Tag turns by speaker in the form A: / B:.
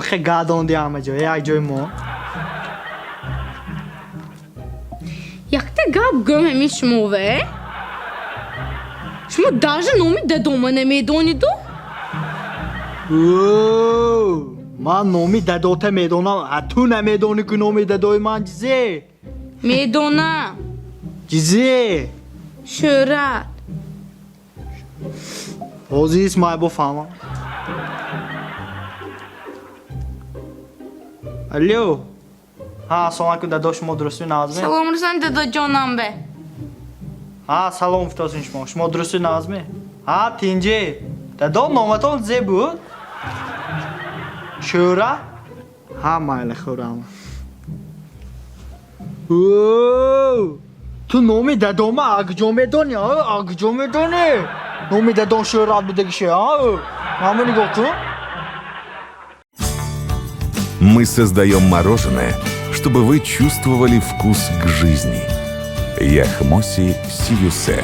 A: Хе гадонди ҳама ҷо, як ҷои мо.
B: Якта гап гӯм ҳамин шумове. Шумо даже номи дадома намедониду?
A: Ман номи дадота медонам, а ту намедонӣ ки номи дадои ман чизе?
B: Медонам.
A: Чизе?
B: Шӯҳрат.
A: Ҳозир май бофаҳмам. Алло. Ҳа, ассалому алайкум, дадо, шумо дурустӣ нағзме?
B: Салом расон, дадоҷонам бе.
A: Ҳа, салом гуфтосин шумо. Шумо дурустӣ нағзме? Ҳа, тинҷе. Дадо, номатон зе буд? Шӯра? Ҳа, майли, хӯрама. Ту номи дадома акҷо медонӣ? Акҷо медонӣ? Номи дадон Шӯҳрат будагише, а? Мамо, нигоҳ кун.
C: Мы создаем мороженое, чтобы вы чувствовали вкус к жизни. Яхмоси Сиюсе.